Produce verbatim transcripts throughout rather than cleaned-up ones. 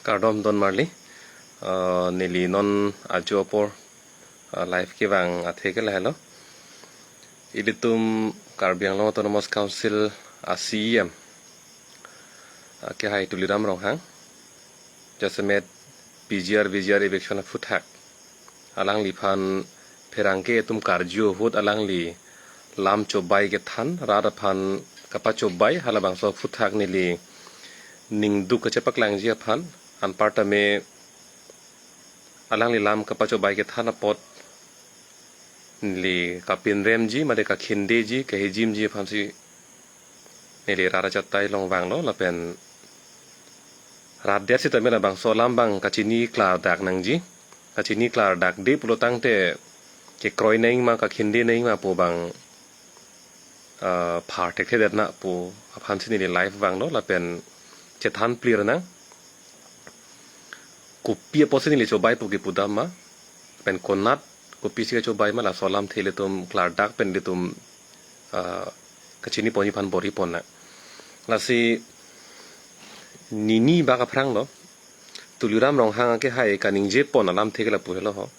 Kardom don marli, uh, neli non ajo apor, uh, live kevang athe ke lahelo. Ilitum Karbi Anglong Autonomous Council a C E M, uh, akehai Tuliram Ronghang, jasemet P G R V G R eviction aphuthak alangliphan pherangke atum karju ahut alangli lam chobai kethan, rat aphan kapachobai, halabangso aphuthak neli ningduk kachepaklangji aphan, anparta me alangli lam kapachobai kethan apot neli kapinremji, mate kakhindeji, kahijimji aphansi neli rat achatai along vanglo, lapen rat det sitame labangso alam abang kachini klardak nangji. Kachini klardakde pulo tangte kekroi nangma, kakhinde nangma pu abang, ah, phar thekthedet na pu aphansi neli live vanglo, lapen chethan clear nang. Kopi apotsi neli chobai pu kepudam ma, pen konat kopisi kachobai ma, laso alamthe ilitum klardak pen ilitum, ah, kachini ponji aphan bor-i pon nang. Lasi nini bak aphranglo, Tuliram Ronghang akehai kaningje pon alamthe ke lapu helo ho.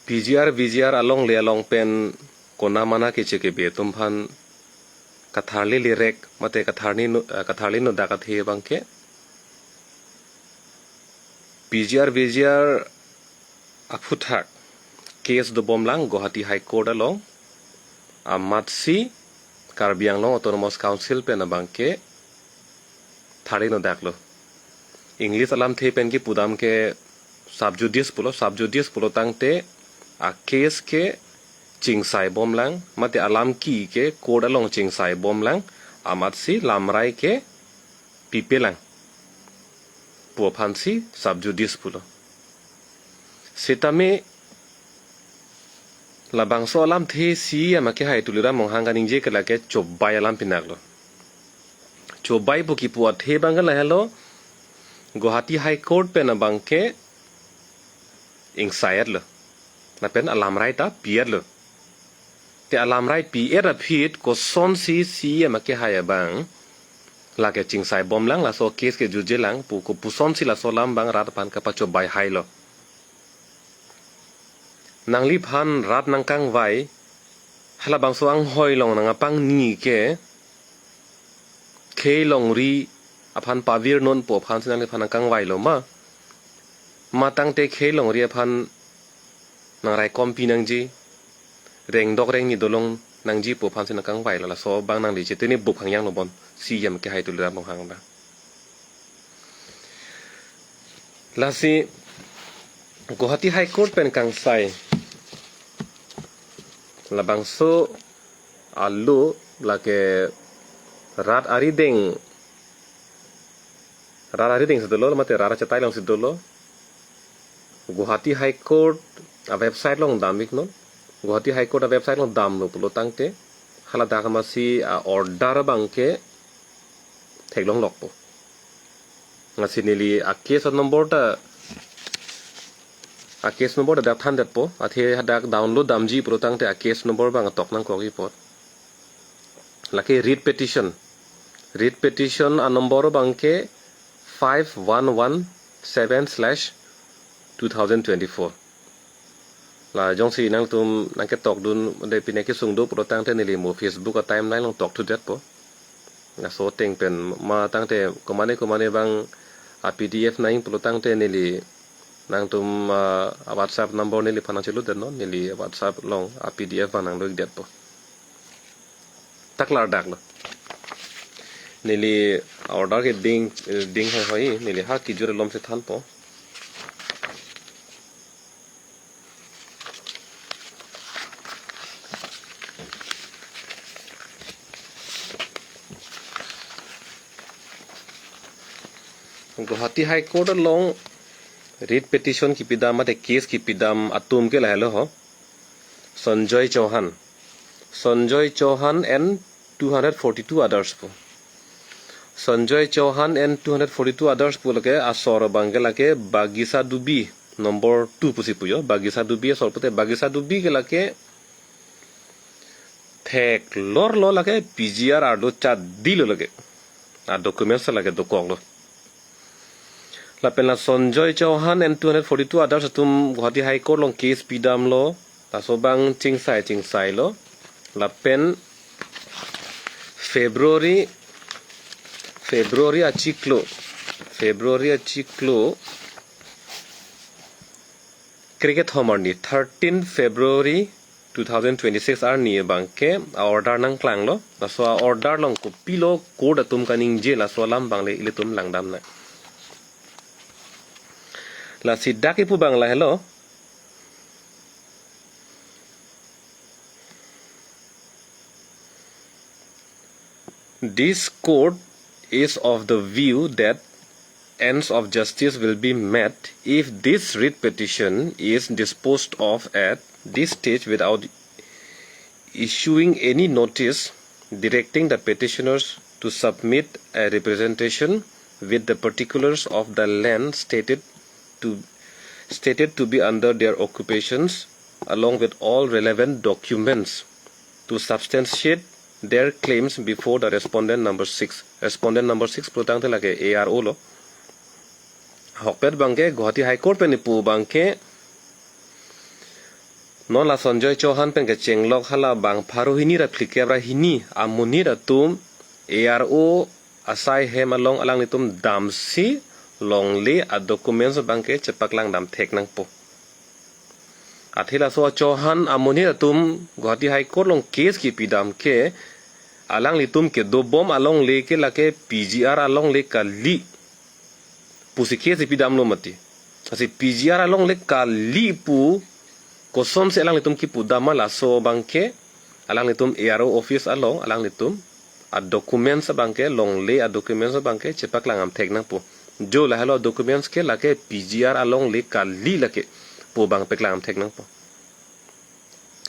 P G R V G R alongle along pen kona mana keche kebe atum aphan katharli lerek, mate katharli no, eh, katharli nodak athe abangke P G R V G R aphuthak case dobomlang Guwahati High Court along, amatsi Karbi Anglong Autonomous Council pen abangke tharli nodaklo. English alamthe pen kepudam ke sub judice pulo, sub judice pulo tangte a case ke chingsai bomlang, mate alam ki ke court along chingsai bomlang, amatsi lamrai ke pipelang pu aphansi sub judice pulo. Sitame labangso alamthe C E M akehai Tuliram Ronghang kaningje ke lake chobai alam pinaklo. Chobai pu kipu athe abangke lahelo, Guwahati High Court pen abangke ingsai-etlo, lapen alamrai ta pi-etlo. Te alamrai pi-et aphi kosonsi C E M akehai abang lake chingsai bomlang, laso case ke jutjelang pu, kopusonsi laso alam abang rat aphan kapachobai hailo. Nangliphan rat nangkangvai, halabangso anghoi along nangpangni ke khei longri aphan pavirnon pu aphansi nangliphan nangkangvailo ma? Ma tangte khei longri aphan nangraikom pi nangji, rengdok rengni dolong nangji pu aphansi nangkangvailo, laso abang nangli chetene bup hangyang lo bon C E M akehai Tuliram Ronghang abang. Lasi Guwahati High Court pen kangsai labangso alo lake rat arideng, rat arideng si dolo, mate rat achatai alongsi dolo. Guwahati High Court a website along dam-iknon. Guwahati High Court a website along damlo pulo tangte haladak amatsi a order abangke theklonglokpo. Lasi neli a case number ta, a case number ta dak thandetpo, athe hadak download damji pulo tangte a case number abang tok nangkokji apot. Lake writ petition. Writ petition a number abangke five one one seven slash two thousand twenty-four. La jongsi nangtum nangketokdun de pine kesung do pulo tangte neli mo Facebook a timeline along tokthudetpo. Laso ateng pen ma tangte komane komane abang a P D F nang pulo tangte neli nangtum, ah, a WhatsApp number neliphan nangcheludetnon, neli WhatsApp along a P D F abang nanglo-ikdetpo. Ta klardaklo. Neli order ke ding, ding hai hoi, neli ha kijur alomsi thanpo. Guwahati High Court along writ petition kipidam mate case kipidam atum ke lahelo ho. Sanjoy Chauhan. Sanjoy Chauhan and two hundred forty-two others pu. Sanjoy Chauhan and two hundred forty-two others pu lake asor abangke lake Bagisa Dubi number two pusi pujo. Bagisa Dubi asor pute, Bagisa Dubi ke lake theklorlo, lake P G R arlo chadilo lake. A documents lake dokoklo. Lapen la Sanjoy Chauhan and two hundred forty-two others atum Guwahati High Court along case pidamlo. Laso abang chingsai chingsailo. Lapen February, February achiklo, February achiklo krekethom arni, thirteen February two thousand twenty-six arni abangke a-order nangklanglo. Laso a-order along kopilo court atum kaningje, laso alam abang le ilitum langdamnang. Lasi dak kipu abang lahelo. This court is of the view that ends of justice will be met if this writ petition is disposed of at this stage without issuing any notice directing the petitioners to submit a representation with the particulars of the land stated to, stated to be under their occupations, along with all relevant documents to substantiate their claims before the respondent number six. Respondent number six pulotangte lake A R O lo. Ahokpet abangke Guwahati High Court pen ipu abangke non la Sanjoy Chauhan pen kechenglok hala bang pharo hini ra phlikep ra hini amonit atum A R O asai hem along alanglitum damsi longle a-documents abangke chepaklang dam thek nangpo. Athe laso Chauhan amonit atum Guwahati High Court along case kipidam ke alanglitum kedobom alongle ke lake P G R alongle kali pusi case ipidamlo mati. Lasi P G R alongle kali pu kosonsi alanglitum kipudam ma, laso abangke alanglitum A R O office along alanglitum a-documents abangke, longle a-documents abangke chepaklang dam thek nangpo. Jo lahelo documents ke lake P G R alongle kali lake pu abang paklang dam thek nangpo.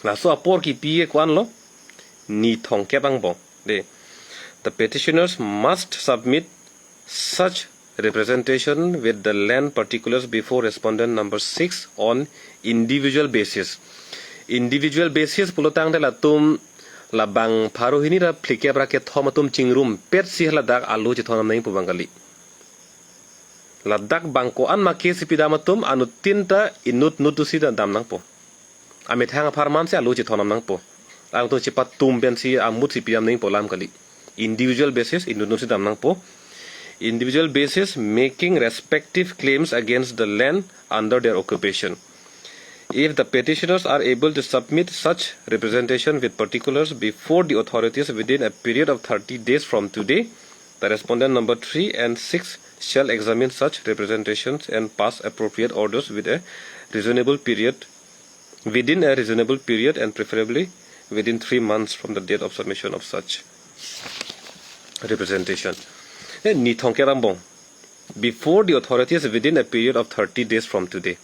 Laso apor kipi ke ko-anlo, ni thomkep angbong. De, the petitioners must submit such representation with the land particulars before respondent number six on individual basis. Individual basis pulotangte latum la bang pharo hini ra phlikep ra kethom atum chingrumpetsi haladak alo chethondam nangji pu abang kali. Ladak bang ko-an ma case ipidam atum anuttin ta inut nut si dam nangpo. Amethang apharmansi alo chethondam nangpo. Alangtum chepatum pensi amutsi pidam nangpo alam kali. Individual basis inut nut si dam nangpo. Individual basis making respective claims against the land under their occupation. If the petitioners are able to submit such representation with particulars before the authorities within a period of thirty days from today, the respondent number three and six shall examine such representations and pass appropriate orders with a reasonable period, within a reasonable period and preferably within three months from the date of submission of such representation. Eh, ni thomkep angbong. Before the authorities within a period of thirty days from today.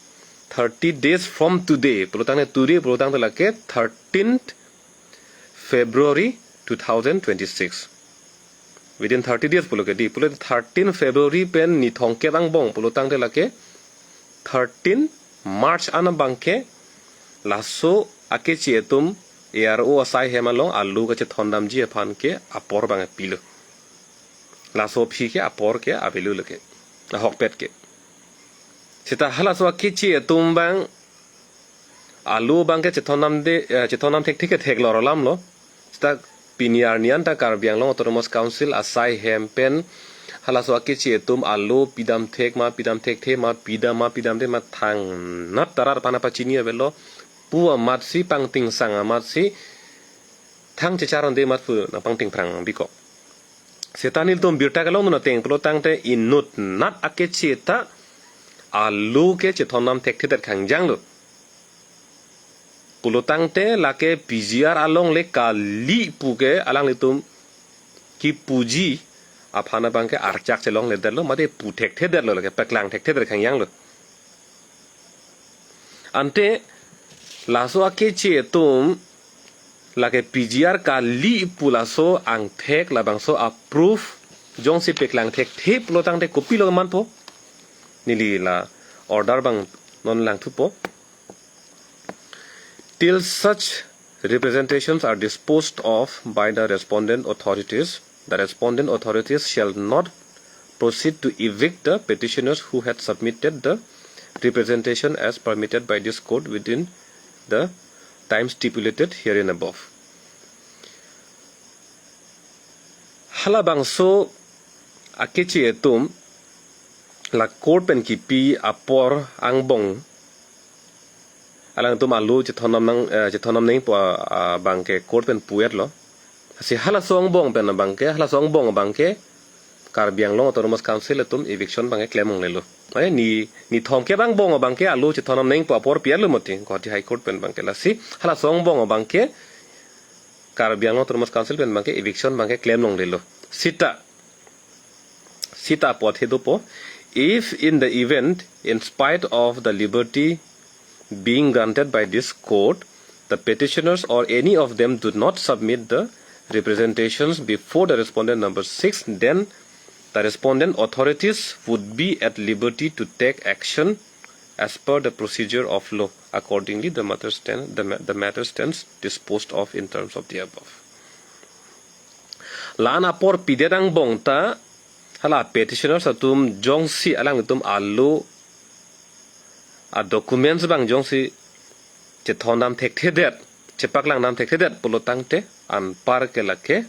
Thirty days from today. Pulotangte today pulotangte lake thirteenth February two thousand twenty-six. Within thirty days pulo ke di. Pulo thirteen February pen ni thomkep angbong pulotangte lake thirteen March an abangke laso akeche atum A R O asai hem along alo kachethondamji aphan ke apor abang pilo. Laso aphi ke apor ke avelo lake. Ahokpet ke. Seta halaso akeche atum abang alo abangke chethondamde, eh, chethondam thekthek ke theklor alamlo. Seta pini arni an ta Karbi Anglong Autonomous Council asai hem pen halaso akeche atum alo pidam thek ma, pidam thekthe ma, pidam ma, pidamde ma thangnat tarat aphan pachini avelo pu amatsi, pangtingsang amatsi, thang checharonde amat pu nangpangting phrang bikok. Seta nelitum birta kelongdun ateng pulotangte inut nat akeche ta alo ke chethondam thekthedet khangjanglo. Pulotangte lake P G R alongle kali pu ke alanglitum kipuji aphan abangke archak chelongledetlo, mate pu thekthedetlo, lake paklang thekthedet khangjanglo. Ante laso akeche atum lake P G R kali pu laso angthek labangso a-proof jongsi paklang thekthe pulotangte kopilo manpo? Neli la order abang non langthupo. Till such representations are disposed of by the respondent authorities, the respondent authorities shall not proceed to evict the petitioners who had submitted the representation as permitted by this court within the time stipulated herein above. Halabangso akeche atum la court pen kipi apor angbong alangtum alo chethonnam nang, eh, chethonnam nangpo, ah, abangke court pen pu-etlo. Si halaso angbong pen abangke, halaso angbong abangke Karbi Anglong Autonomous Council atum eviction abangke klem longlelo. Eh, ni, ni thomkep angbong abangke alo chethonnam nangpo apor pi-etlo mati Guwahati High Court pen abangke. Lasi halaso angbong abangke Karbi Anglong Autonomous Council pen abangke eviction abangke klem longlelo. Sita, sita apot he dopo. If in the event, in spite of the liberty being granted by this court, the petitioners or any of them do not submit the representations before the respondent number six, then the respondent authorities would be at liberty to take action as per the procedure of law. Accordingly, the matter stand, the, ma- the matter stands disposed of in terms of the above. La-an apor pidet angbong ta hala petitioners atum jongsi alangtum alo adocuments abang jongsi chethondam thekthedet, chepaklangdam thekthedet pulo tangte anpar ke lake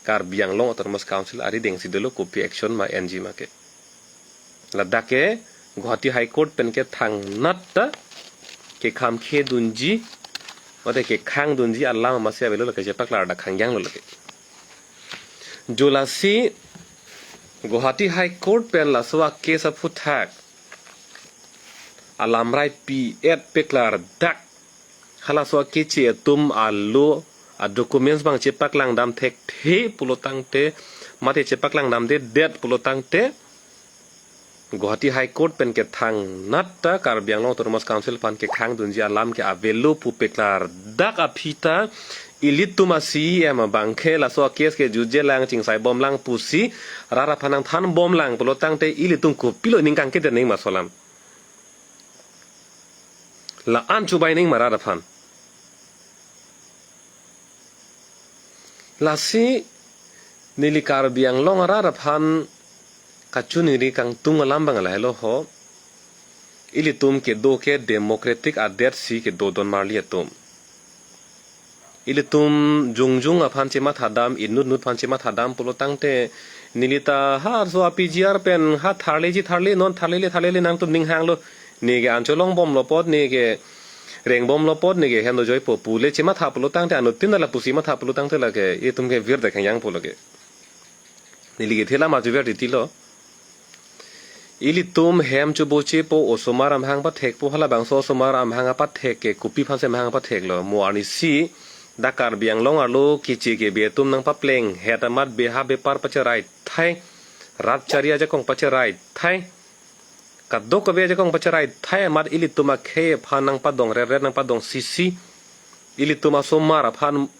Karbi Anglong Autonomous Council arideng si dolo, kopi action ma enji ma ke. Ladak ke Guwahati High Court pen ke thangnat ta kekhamkhe dunji, mate kekhang dunji alam amatsi avelo, lake chepaklar dak khangjanglo lake. Jo lasi Guwahati High Court pen laso a-case aphuthak alamrai pi-et peklardak halaso akeche atum alo adocuments abang chepaklangdam thekthe pulo tangte, mate chepaklangdamdedet pulo tangte, Guwahati High Court pen ke thangnat ta Karbi Anglong Autonomous Council aphan kekhang dunji alam ke avelo pu peklardak aphi ta ilitum a-C E M abangke laso a-case ke jutje lang, chingsaibomlang pusi rat aphan nangthanbomlang pulo tangte ilitum kopilo ning kangkedet nangji ma laso alam? La-an chubai nangji ma rat aphan? Lasi neli Karbi Anglong arat aphan kachiningri kangtung alam abang lahelo ho. Ilitum kedo ke democratic adet si kedo don marli atum. Ilitum jongjong aphan chemathadam, inutnut aphan chemathadam pulo tangte, neli ta ha laso a-P G R pen ha tharleji tharle, non tharlele tharlele nangtum ning hanglo. Ne ke an cholongbomlo apot, ne ke rengbomlo apot, ne ke hem dojoipo pule chematha pulo tangte, anuttin ta lapusi matha pulo tangte lake itum ke virdak khangjangpo lake. Neli kethe alam ajuver titilo. Ilitum hem chobochepo, osomar amahang pathekpo, halabangso osomar amahang apathek ke kopi aphansi amahang apatheklo? Mo arnisi dak Karbi Anglong arlo keche kebe atum nangpaplenghet amat beha bepar pacherai thai, rat chari ajakong pacherai thai, kadokave ajakong pacherai thai amat ilitum akhei aphan nangpadong rerret, nangpadong sisi, ilitum asomar aphan,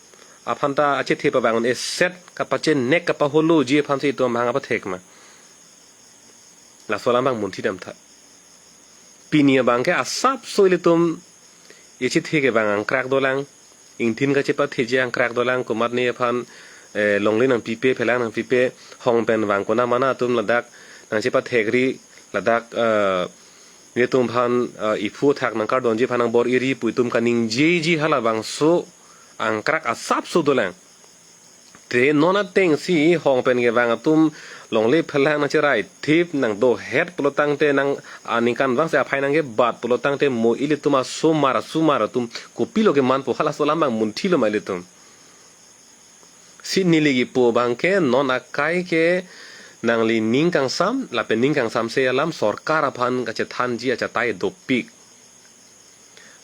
aphan ta achethe pavang un-eset, kapachenek kapaholoji aphansi itum amahang apathek ma? Laso alam abang munthidamtha. Pini abangke asapso ilitum echethe kevang angkrak dolang, ingthin kachepatheji angkrak dolang, komatne aphan, eh, longle nangpipe, phelang nangpipe, hong pen vang konamana atum ladak nangchepathekri, ladak, eh, netum aphan, eh, iphu athak nangkardonji aphan nangbor-iri pu itum kaningjeji halabangso angkrak asapso dolang. Te non atengsi hong pen kevang atum longle phelang nangcherai thip, nangdohet pulo tangte, nang aningkanvangsi aphai nangkebat pulo tangte, mo ilitum asomar asomar atum kopilo kemanpo? Halaso alam abang munthilo ma ilitum? Si neli kipu abangke non akai ke nangli ning kangsam, lapen ning kangsamse alam sorkar aphan kachethanji achatai dopik.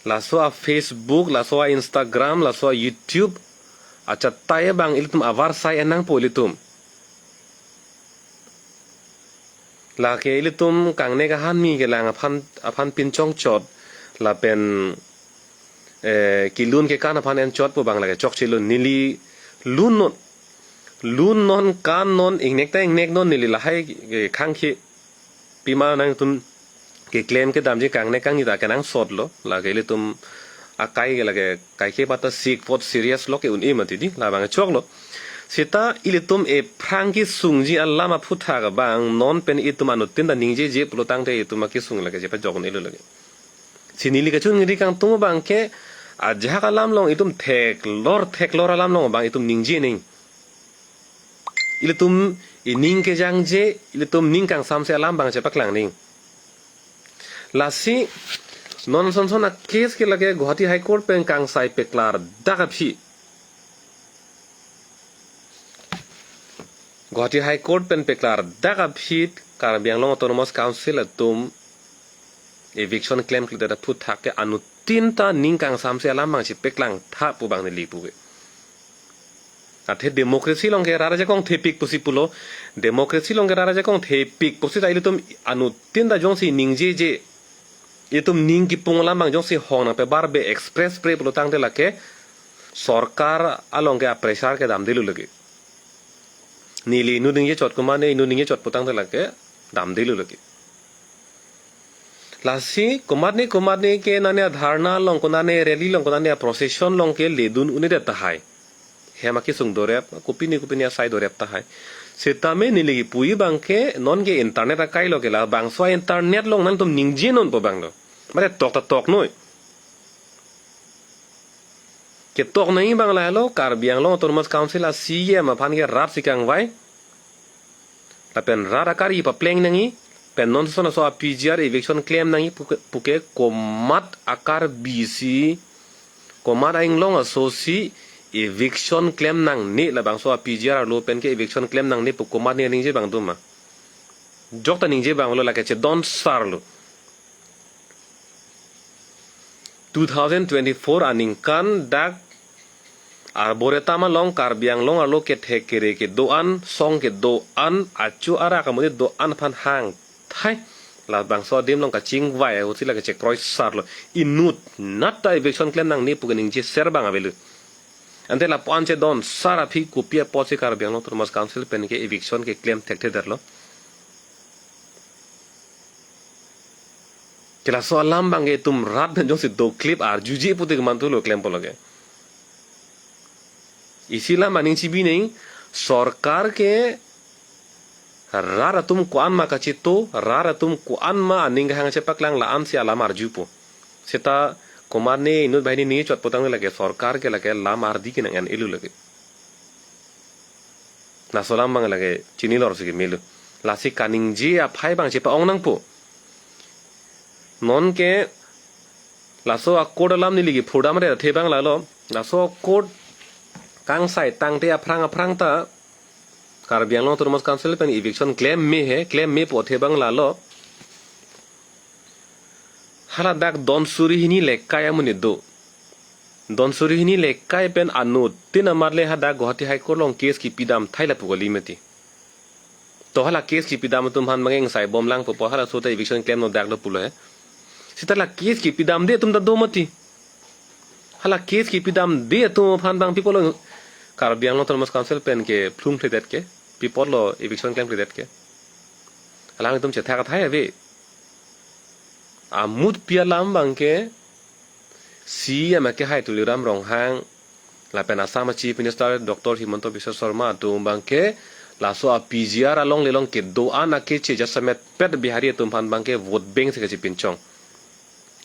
Laso a-Facebook, laso a-Instagram, laso a-YouTube achatai abang ilitum avarsai en nangpo ilitum. Lake ilitum kangnek ahan mi kelang aphan, aphan pinchongchot, lapen, eh, kelun kekan aphan enchotpo abang lake chokchelo. Neli lunnon, lunnon, kannon, ingnek ta ingneknon, neli lahai, eh, khangkhe pima nangtum keklem kedamji kangnek kangni ta kenangsotlo, lake ilitum akai ke lake kaike pata sik pot serious lo ke un-e mati di, labang choklo. Seta ilitum ephrang kesungji alam aphuthak abang non pen itum anuttin ta ningjeje pulo tangte itum akesung lake chepajok un-elo lake. Si neli kachingri kangtung abang ke ajahak alam along itum theklor theklor alam along abang itum ningje nang. Ilitum ining kejangje, ilitum ning kangsamse alam abang chepaklang nang. Lasi non sonson a-case ke lake Guwahati High Court pen kangsai peklardak aphi. Guwahati High Court pen peklardak aphi Karbi Anglong Autonomous Council atum eviction klemkledet aphuthak ke anuttin ta ning kangsamse alam abang chepaklangtha pu abang neli puke. Athe democracy along ke rat ajakong thepik pusi pulo. Democracy along ke rat ajakong thepik pusita ilitum anuttin ta jongsi ningjeje, itum ning kipung alam abang jongsi hong nangpebar be express pre pulo tangte lake sorkar along ke a-pressure ke damdelo lake. Neli inut ningje chot, komatne inut ningje chot pu tangte lake damdelo lake. Lasi komatne komatne ke nane a-dharna along, konatne rally along, konatne a-procession along ke ledun un-edet tahai. Hem akesung dorep, kopine kopine asai dorep tahai. Setame neli kipu abang ke non ke internet akai lo ke labangso a-internet along nangtum ningje non pu abang lo. Mate tok ta tok noi. Ketok nangji abang lahelo, Karbi Anglong Autonomous Council a-C E M aphan ke rat si kangvai. Lapen rat akari papleng nangji, pen non sonson aso a-P G R eviction klem nangji puke, puke komat akarbi si, komat a-inglong aso si eviction klem nangne, labangso a-P G R arlo pen ke eviction klem nangne pu komatne ningje abang do ma? Jok ta ningje abang lo, lake chedon sar lo. Two thousand twenty-four aningkan dak arboretum along Karbi Anglong arlo kethek kere kedo-an, song kedo-an, achu arak amonit do-an aphan hangthai labangso adim along kachingvai ahut si lake chekroi sar lo. Inut nat ta eviction klem nangne pu keningje ser abang avelo. Ante lapu-an chedon sar aphi kopi apotsi Karbi Anglong Autonomous Council pen ke eviction keklem thekthedetlo? Ke laso alam abang ke itum rat pen jongsi doklip arjuje pute kemantu lo klempo lake. Isi alam aning chibi nang, sorkar ke rat atum ko-an ma kachito, rat atum ko-an ma aning kehang chepaklang, la-an si alam arjupo. Seta komatne inut banghini ningje chot pu tangte lake sorkar ke lake lam ardi ke nang-en-elo lake. Laso alam abang lake chinilor si kemelo. Lasi kaningje aphai abang chepa-ong nangpo. Non ke laso a-court alam neli kiphurdamre athe abang lalo. Laso a-court kangsai tangte aphrang aphrang ta Karbi Anglong Autonomous Council pen eviction klem me he, klem mepo athe abang lalo. Hala dak don suri hini lekai amonit do. Don suri hini lekai pen anuttin amat le hadak Guwahati High Court along case kipidam thai lapu kali mati. To hala case kipidam atum aphan abang ke ingsai bomlang pupo, halaso ta eviction klemnon dak do pulo he. Seta la case kipidamde atum ta do mati. Hala case kipidamde atum aphan abang pi apotlo Karbi Anglong Autonomous Council pen kephlumkledet ke, pi apotlo eviction klemkledet ke? Alangtum chethak athai ave. Amutpi alam abang ke C E M akehai Tuliram Ronghang lapen Assam a-Chief Minister Doctor Himanta Biswa Sarma atum abang ke laso a-P G R alongle along kedo-an akeche jasemetpet Bihari atum aphan abang ke vote bank si kachepinchong.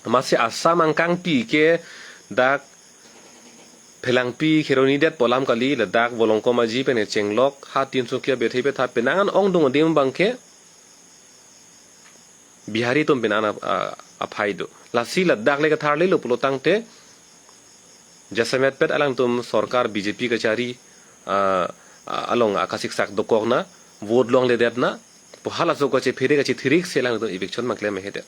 Amatsi Assam angkangpi ke dak Phelangpi Kheroni detpo alam kali, ladak Volongkom Aji pen chenglok, ha Tinsukia Bethei Betha penang an ongdung adim abang ke Bihari atum pen an ap-, a-, aphai do. Lasi ladak le katharlelo pulo tangte jasemetpet alangtum sorkar B J P kachari, a, a, along akasiksak dokokna, vote longledetna pu halaso kachephere kachethirik si alangtum eviction mangklem mehedet.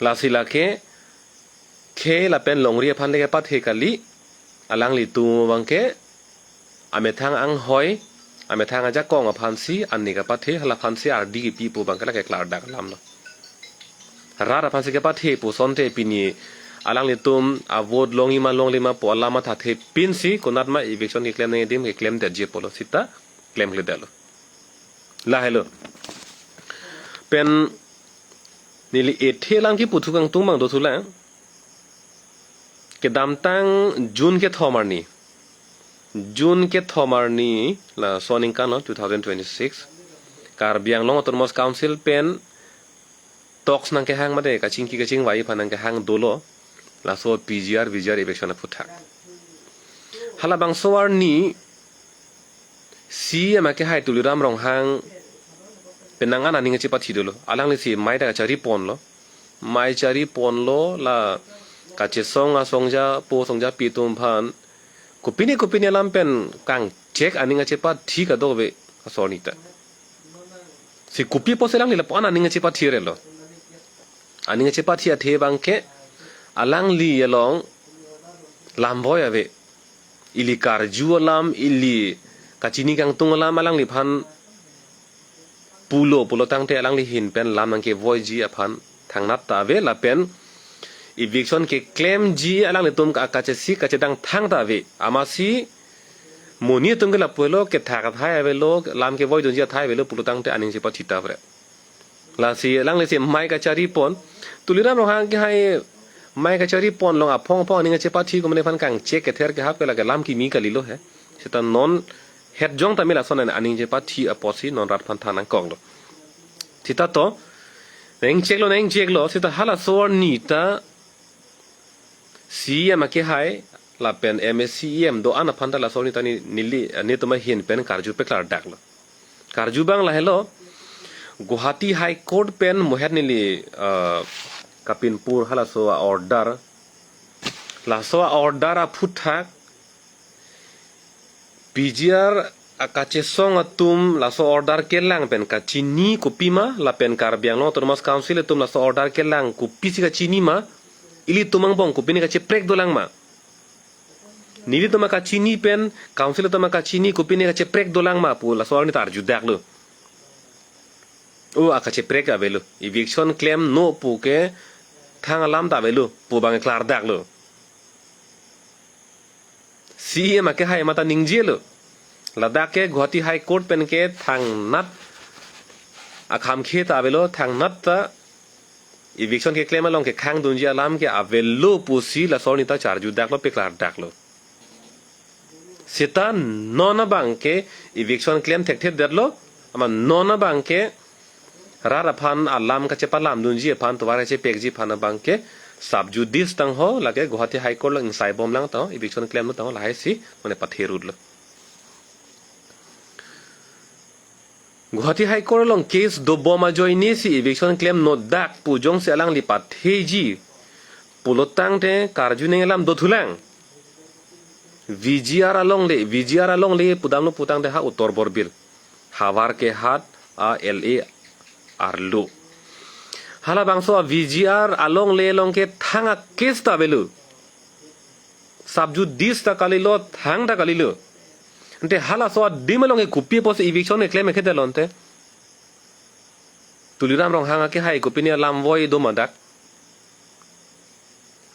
Lasi lake khei lapen longri aphan le kepathe kali, alanglitum abang ke amethang anghoi, amethang ajakong aphansi ani kapathe, hala aphansi ardi kipi pu abang ke lake klardak alam lo. Rat aphansi kapathe pusonte pini alanglitum a-vote longji ma longle ma pu alam mathathe pinsi konat ma eviction keklem nangji adim keklemdetji pulo seta klemkledetlo. Lahelo. Pen neli ethe alam kipu thu kangtung abang do thulang. Kedamtang June kethom arni June kethom arni laso aningkan lo two thousand twenty-six, Karbi Anglong Autonomous Council pen talks nangkehang mate kachingki kachingvai aphan nangkehang dolo laso P G R V G R eviction aphuthak. Halabangso arni C E M akehai Tuliram Ronghang penang an aning chepathi dolo. Alanglisi mei ta kachari ponlo. Mei chari ponlo, la kachesong asongja po songjapi atum aphan kopine kopine alam pen kangchek aning chepathi kadokave laso arni ta. Si kopi apotsi alangli lapu-an aning chepathi relo. Aning chepathi athe abangke alangli along lamvoi ave. Ili karju alam, ili kachini kangtung alam alangliphan pulo pulotangte alangli ahin pen lam nangkevoiji aphan thangnat ta ave lapen eviction keklemji alanglitum ka-, kachesik kachedang thang ta ave. Amatsi monit atum ke lapu helo, kethak athai avelo, lam kevoidunji athai avelo pulotangte aning chepathi ta ave. Lasi alanglisi mei kachari pon. Tuliram Ronghang akehai mei kachari pon along aphong aphong aning chepathi komane aphan kangchek kether kehap ke lake lam kimi kalilo he. Seta non het jong tame lason an aning chepathi apotsi non rat aphan than nangkoklo. Seta to nangcheklo nangcheklo seta halaso arni ta C E M akehai lapen M A C E M do-an aphan ta laso arni ta ne-, neli, eh, netum ahin pen karju peklardaklo. Karju abang lahelo, Guwahati High Court pen mohet neli, eh, kapinpur halaso a-order. Laso a-order aphuthak P G R akachesong atum laso order kelang pen kachini kopima lapen Karbi Anglong Autonomous Council atum laso order kelang kopisi kachini ma, ilitum angbong kopine kacheprek dolang ma. Nelitum akachini pen council atum akachini kopine kacheprek dolang ma pu laso arni ta arjudaklo. O, akacheprek avelo. Eviction klemnon pu ke thang alam ta avelo pu abang klardaklo. C E M akehai mate ningjelo. Ladak ke Guwahati High Court pen ke thangnat akhamkhe ta avelo, thangnat ta eviction keklem along kekhangdunji alam ke avelo pusi laso arni ta charjudaklo, peklardaklo. Seta non abang ke eviction klem thekthedetlo, amat non abang ke rat aphan alam kachepalamdunji aphan tovar kachepekji aphan abang ke sub judice tangho, lake Guwahati High Court along ingsaibomlang tangho, eviction klemnon tangho, lahaisi mane patherutlo. Guwahati High Court along case dobom ajoinesi eviction klemnon dak pu jongsi alangli patheji pulotangte karju nangkelam dothulang. V G R alongle, V G R alongle pudamlo putangte ha Uttar Borbil, havar kehat a L A arlo. Halabangso V G R alongle along ke thang a-case ta avelo. Sub judice ta kalilo, thang ta kalilo. Ante halaso adim along ke kopi apotsi eviction keklem kedetlo ante. Tuliram Ronghang akehai kopine alam voi do ma dak.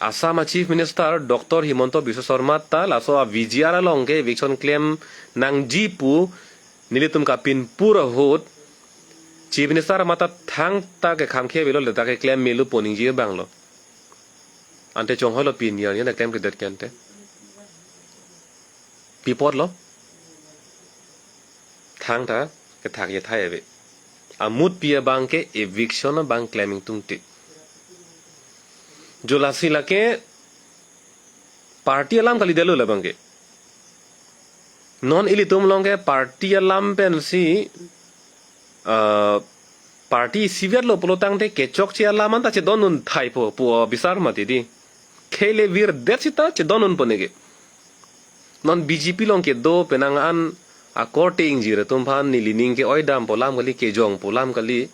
Assam a Chief Minister Doctor Himanta Biswa Sarma ta laso a V G R along ke eviction klem nangji pu nelitum kapinpur ahut Chief Minister mate thangta kekhamkhe avelo, ladak keklem melo pu ningje abanglo. Ante chongholo pini arni ta klemkledet ke ante. Pi apotlo? Thangta kethak athai ave. Amutpi abang ke eviction abang klem ingtungte. Jo lasi lake party alam kalidetlo labang ke. Non ilitum along ke party alam pensi, ah, party isivet lo pulotangte kechokche alam anta chedondun thaipo pu bisar mati di. Khei le virdet seta chedondunpo neke. Non B J P along kedo penang an akorte ingjir atum aphan nelining ke-oidampo alam kali, kejongpo alam kali.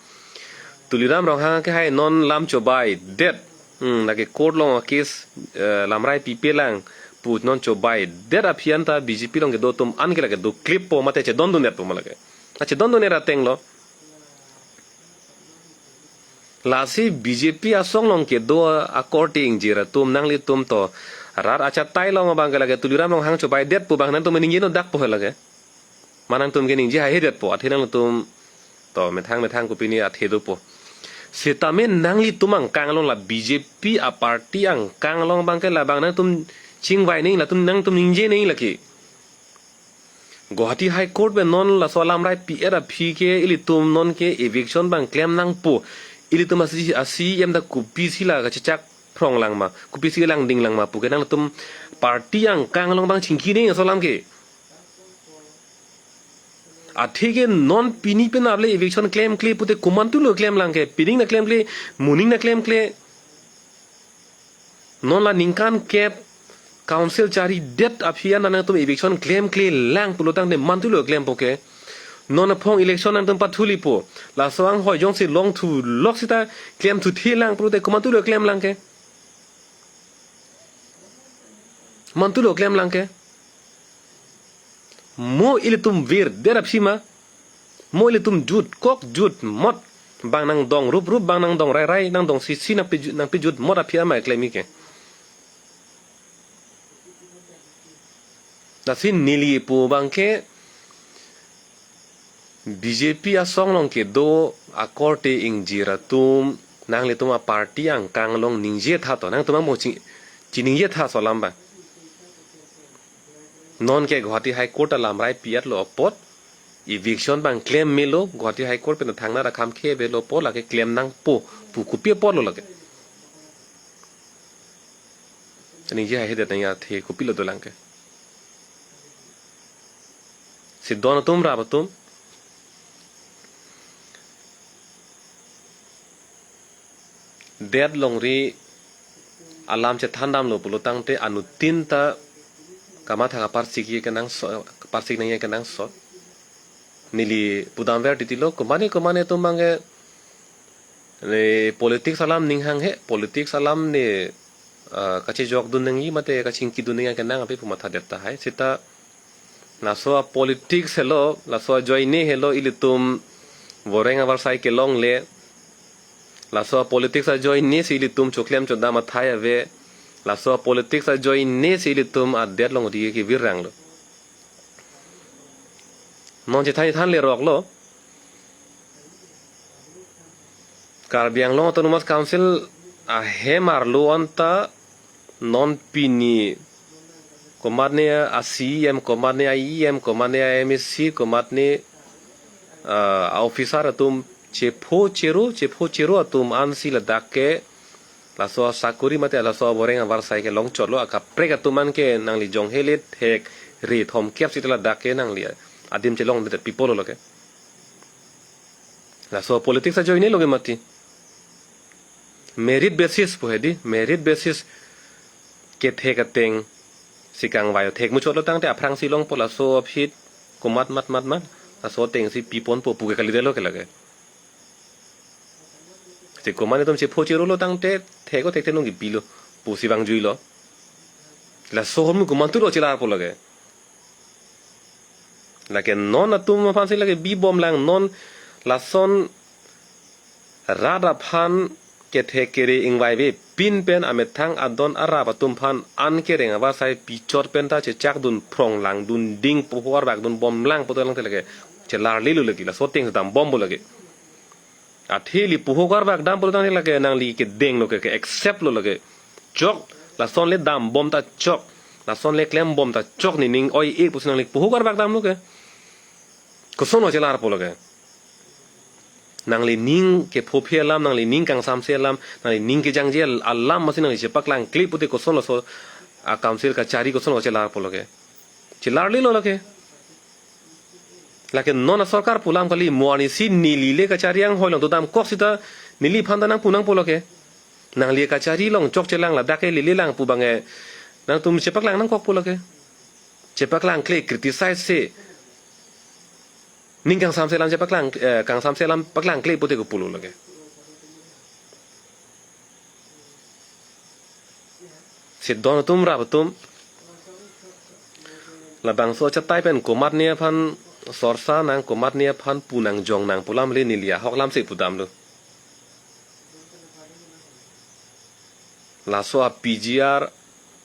Tuliram Ronghang akehai non lam chobaidet. Hmm, lake court along case, eh, lamrai pipelang pu non chobaidet aphi anta B J P along kedo atum an ke lake doklippo mate chedondundetpo ma lake. A chedondunet atenglo. Lasi B J P asong along kedo akorte ingjir atum nanglitum to rat achatai along abang ke lake Tuliram Ronghang chobaidet pu abang nangtum ningjenon dakpo he lake. Ma nangtum ke ningje haihedetpo, athe nangtum to methang methang kopine athe dopo. Setame nanglitum angkang along la B J P a party angkang along abang ke labang nangtum chingvai nangji, latum nangtum ningje nangji lake. Guwahati High Court pen non laso alam rai pi-et aphi ke ilitum non ke eviction abang klem nangpo. Ilitum asi, a-C E M ta kopisi la kachechak phrong lang ma, kopisi langding lang ma pu ke nangtum party angkang along abang chingki nang laso alam ke. Athe ke non pini pen arle eviction klemkle pute komantulo klem lang ke, pining na klemkle, moning na klemkle. Non la ningkan kep council charidet aphi an nangtum eviction klemkle lang pulo tangte mantulo klempo ke. Non aphong election nangtum pathulipo. Laso anghoi jongsi longthu lok sita klemthu thi lang pulote komantulo klem lang ke. Mantulo klem lang ke. Mo ilitum virdet aphi ma. Mo ilitum jutkok jutmot abang nangdong ruprup, abang nangdong rairai, nangdong sisi nangpi ju-, nangpi jutmot aphi ama klem ke. Lasi neli pu abang ke B J P asong along kedo akorte ingjir atum, nanglitum aparty angkang along ningjetha to, nangtum amo ching-, chiningjetha laso alam abang. Non ke Guwahati High Court alam rai pi-etlo apot, eviction abang klem melo, Guwahati High Court pen thangnatta kham khevelo apot, lake klem nangpo pu kopi apotlo lake. Ningje haihedet nangji athe kopilo dolang ke. Si don atum rap atum, det longri alam chethan damlo pulo tangte anuttin ta kamatha kaparsik ye kenangsot, kaparsik nangji kenangsot. Neli pudamver titilo, komane komane atum abang ke, ne politics alam ning hanghe, politics alam ne, ah, kachejokdun nangji mate kachingkidun nangji kenang ape pu mathadet tahai. Sita laso apolitics helo, laso ajoine helo ilitum voreng avarsai kelongle. Laso apolitics ajoine si ilitum choklem chodam athai ave. Laso apolitics ajoine si ilitum adet longri kevirranglo. Non chethan thanle roklo. Karbi Anglong Autonomous Council ahem arlo anta non pini komatne a-C E M, komatne a-E M, komatne a-M A C, komatne, ah, a-officer atum chepho chero, chepho chero atum ansi ladak ke laso asakuri mate laso avoreng avarsai kelong chotlo, akaprek atum an ke nangli jong hele thek re thomkep sita ladak ke nangli adim chelongdet pipolo lake. Laso politics ajoine lo ke mati. Merit basis pu hedi, merit basis kethek ateng si kangvai thek muchotlo tangte aphrangsi longpo laso aphi komat mat mat mat, laso ateng si piponpo pu ke kalidetlo ke lake. Si komat atum chepho cherolo tangte thek o thek te nung kipilo pusi vangjuilo. Laso ahormu komantulo chelarpo lake. Lake non atum aphansi lake bibom lang non lason rat aphan kethek kere ingvaive pin pen amethang adon arap atum aphan an kereng avarsai pichot pen ta chechakdun phrong langdun ding, poho karbakdun bom lang pu dolang te lake chelarlelo lake, laso ateng dambompo lake. Athe ili poho karbak dampo tangte lake nangli kedenglo ke, ke-accept lo lake. Chok, lason le dambom ta chok, lason le klembom ta chok, nening oi-e pusi nangli poho karbak damlo ke. Kosonlo chelarpo lake. Nangli ning kephophe alam, nangli ning kangsamse alam, nangli ning kejangje alam masi nangli chepaklangkle pute kosonlo laso a-council kachari kosonlo chelarpo lake. Chelarlelo lake. Lake non asorkar pu alam kali, mo arnisi neli le kachari anghoi along dodamkok sita neliphan ta nangpu nangpo lake. Nangli kachari along chokche lang ladak ke lele lang pu abang ke nangtum chepaklang nangkokpo lake. Chepaklangkle, criticize se. Ning kangsamse alam chepaklang, eh, kangsamse alam paklangkle pute kopulo lake. Si don atum rap atum. Labangso achatai pen komatne aphan sorsa nang, komatne aphan pu nang jong nang pu alam le neli ahok alamsi pudamlo. Laso a-P G R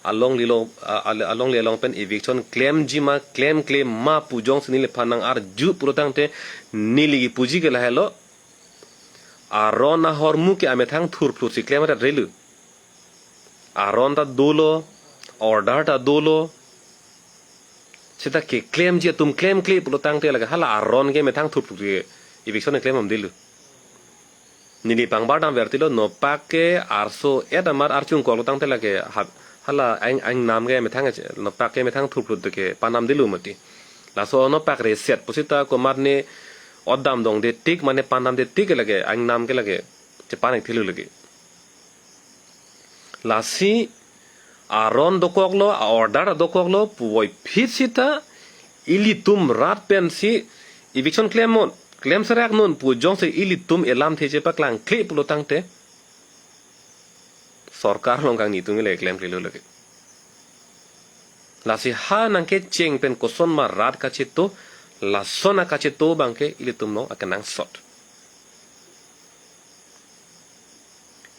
alonglelo, a-, a-, alongle along pen eviction klemji ma, klemkle ma pu jongsi neliphan nang-arju pulo tangte neli kipuji ke lahelo. Aron ahormu ke amethang thurphlusi klem rat relu. Aron ta dolo, order ta dolo. seta keklemji atum klemkle pulotangte lake hala aron ke methang thup ke eviction klem amdilo. Neli pangbar dam vertilo, nopak ke arso et amar archung kok lo tangte lake ha-, hala aing, aingnam ke methang, nopak ke methang thuplut ke panam dilo mati. Laso nopak reset pusita komat ne odam dongde tik mane panam de tik lake aingnam ke lake chepan ik thilo lake. Lasi aron dokoklo, a-order dokoklo, puvoiphit sita ilitum rat pensi eviction klem non, klem serak non pu jongsi ilitum elamthe chepaklangkle pulotangte sorkar along kangni atum le klemklelo lake. Lasi ha nangkecheng pen kosonma rat kacheto, lason akacheto abangke ilitum along akenangsot.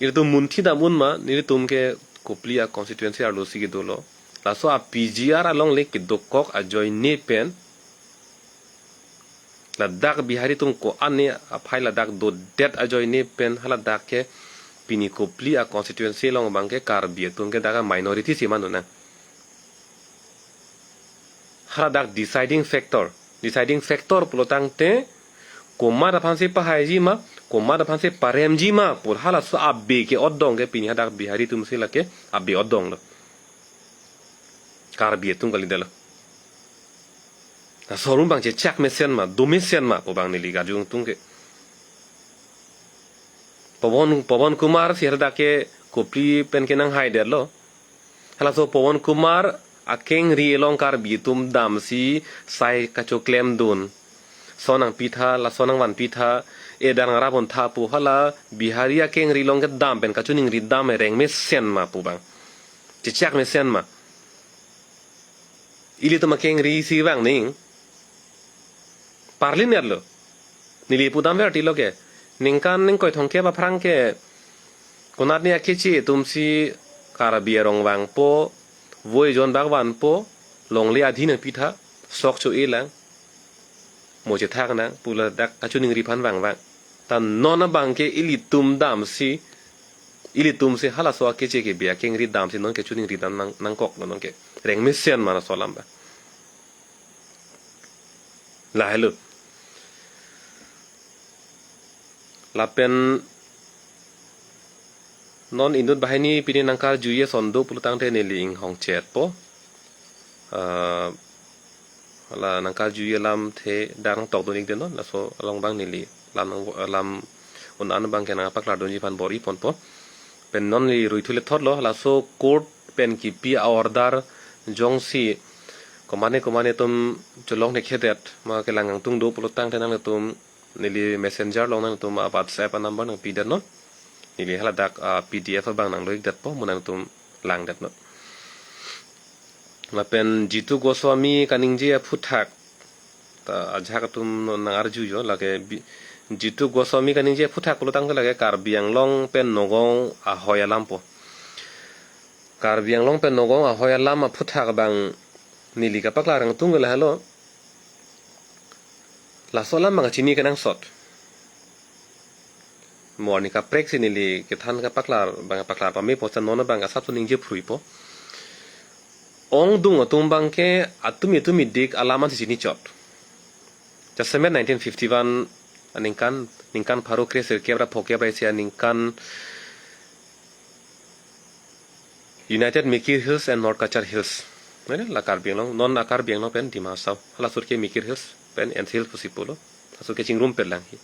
Ilitum munthi dam unma, nelitum ke Kopili a-constituency arlosi kedolo. Laso a-P G R alongle kedokok ajoine pen, ladak Bihari atum ko-an ne aphai ladak dodet ajoine pen, haladak ke pini Kopili a-constituency along abangke Karbi atum ke dak a-minority si manu nang. Haladak deciding factor. Deciding factor pulotangte komat aphansi pahaiji ma, komat aphansi paremji ma pu halaso abe ke odong ke pini hadak Bihari atumsi lake abe odong lo. Karbi atum kalidetlo. Laso arum abang chechak mesen ma, do mesen ma pu abang neli kajung tung ke. Pawan, Pawan Kumar si hadak ke Kopili pen kenanghaidetlo. Halaso Pawan Kumar akengri along Karbi atum damsi sai kachoklemdun. Son nangpitha, lason nangvanpitha, edang rapon tha pu hala Bihari akengri along kedam pen kachoningri dam reng mesen ma pu abang. Chechak mesen ma. Ilitum akengri si vang ning. Parlinerlo. Neli pudam vertilo ke. Ningkan ningkoi thomkep aphrang ke konat ne akeche atumsi Karbi arong vangpo, voi jon bak vanpo, longle adhi nangpitha, sok cho-e lang, mo chethak nang, pu ladak kachoningri aphan vangvang. Ta non abangke ilitum damsi, ilitumsi halaso akeche kebe akengri damsi non kachoningri dam nang, nangkoklo non ke. Reng mesen ma laso alam abang. Lahelo. Lapen non inut banghini pini nangkarjuji ason do pulotangte neli inghongchetpo. Ah, la nangkarjuji alamthe dak nangtokdun-ikdet non, laso along abang neli lam nang, lam un-an abangke nangpaklardunji aphan bor-iponpo. Pen non neli ruithu lethotlo, laso court pen kipi a-order jongsi komane komane atum cholong thekthedet ma kelang kangtung do pulotangte nangtum neli messenger along nangtum a-WhatsApp a-number nangpidet non. Neli haladak a-P D F abang nanglo-ikdetpo, mo nangtum langdet non. Lapen Jitu Goswami kaningje aphuthak ta ajahak atum nang-arjuji lake bi-, Jitu Goswami kaningje aphuthak pulotangte lake Karbi Anglong pen Nagaon ahoi alampo. Karbi Anglong pen Nagaon ahoi alam aphuthak abang neli kapaklar kangtung ke lahelo. Laso alam abang chini kenangsot. Mo arni kaprek si neli kethan kapaklar abang paklar pame posta non abang asap so ningje phruipo. Ongdung atum abangke atum atum idik alam ansi chinichot. Jasemet nineteen fifty-one aningkan, ningkan pharo kre sirkep ra phokep ra isi aningkan United Mikir Hills and North Cachar Hills. Mane la Karbi Anglong, non a Karbi Anglong pen Dima Hasao. Hala sur ke Mikir Hills pen N C Hills pusi pulo. Hala sur ke chingrum pet lang hi.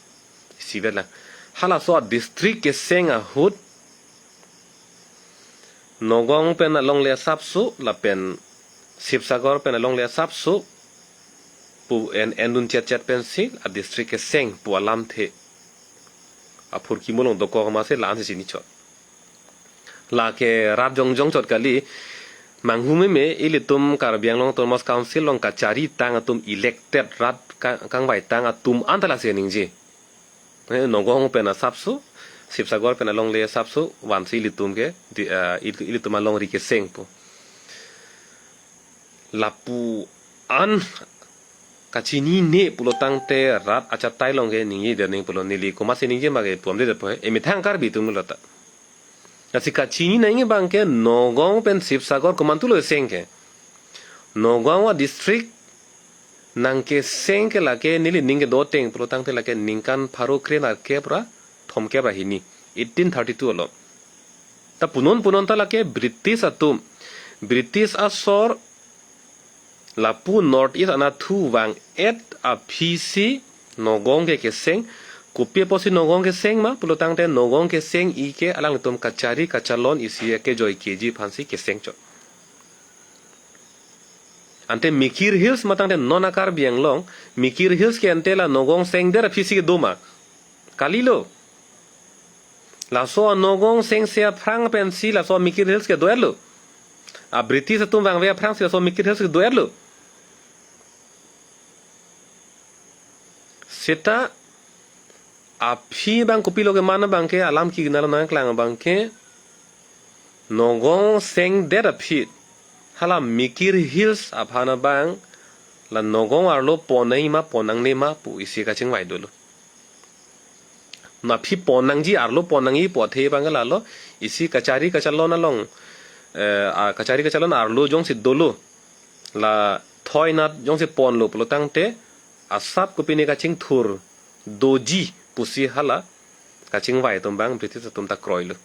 Isivet lang. Halaso a-district keseng ahut Nagaon pen alongle asapso lapen Sibsagar pen alongle asapso pu en, endun chetchet pensi a-district keseng pu alamthe aphurkimo along dokok masi la-ansi chinichot. Lake rat jongjong chot kali, manghu meme ilitum Karbi Anglong Autonomous Council along kacharitang atum elected rat ka-, kangvaitang atum anta lasi ningje. Eh, Nagaon pen asapso, Sibsagar pen alongle asapso, vansi ilitum ke, di, eh, il-, ilitum alongri keseng pu. Lapu an kachinine pulotangte rat achatai along ke ningjedet ning pulo, neli komatsi ningje ma ke pu amdedetpo he, emethang Karbi atum lo ta. Lasi kachini nangji abangke Nagaon pen Sibsagar komantulo seng ke. Nagaon a-district Nangkeseng ke lake neli ning kedo ateng pulo tangte lake ningkan pharo kre-nerkep ra thomkep ra hini, eighteen thirty-two along. Ta punon punon ta lake British atum, British asor lapu North East anatthu vang-et aphi si Nagaon ke keseng. Kopi apotsi Nagaon keseng ma pulo tangte Nagaon keseng-i ke alanglitum kachari kachalon isi ke joike-ji aphansi keseng chot. Ante Mikir Hills ma tangte non a-Karbi Anglong, Mikir Hills ke ante la Nagaon sengdet aphi si kedo ma? Kalilo. Laso a-Nagaon sengse aphrang pensi laso Mikir Hills kedo-etlo. A-British atum vangve aphrangsi laso Mikir Hills kedo-etlo. Seta aphi abang kopilo keman abang ke, alam kigna lo nangklang abang ke, Nagaon sengdet aphi hala Mikir Hills aphan abang la Nagaon arlo pon nangji ma pon nangne ma pu isi kachingvai dolo. Na aphi pon nangji, arlo pon nangji pu athe abang ke lalo, isi kachari kachalon along, eh, a kachari kachalon arlo jongsi dolo, la thoi nat jongsi ponlo pulo tangte asap kopine kachingthur doji pusi hala kachingvai atum abang British atum ta kroilo.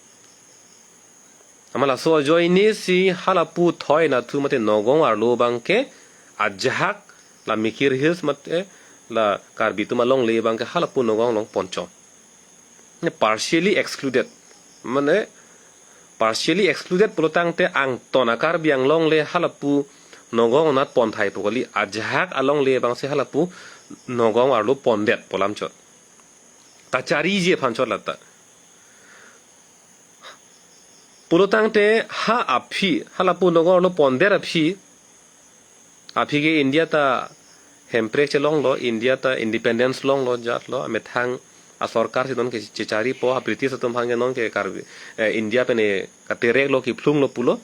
Amat laso ajoine si halapu thoi anatthu mate Nagaon arlo abang ke ajahak la Mikir Hills mate la Karbi atum alongle abang ke halapu Nagaon along ponchot. Ne partially excluded. Mane partially excluded pulo tangte angton a-Karbi Anglong le halapu Nagaon anat ponthai pu kali, ajahak alongle abangsi halapu Nagaon arlo pondet pu alam chot. Kachariji aphan chot lata. Pulo tangte ha aphi, halapu Nagaon arlo pondet aphi, aphi ke India ta hemprek chelonglo, India ta independence longlo, jatlo, amethang asorkar si non ke checharipo, ha British atum aphan ke non ke Karbi, eh, India pen e katerek lo, kephlung lo pulo.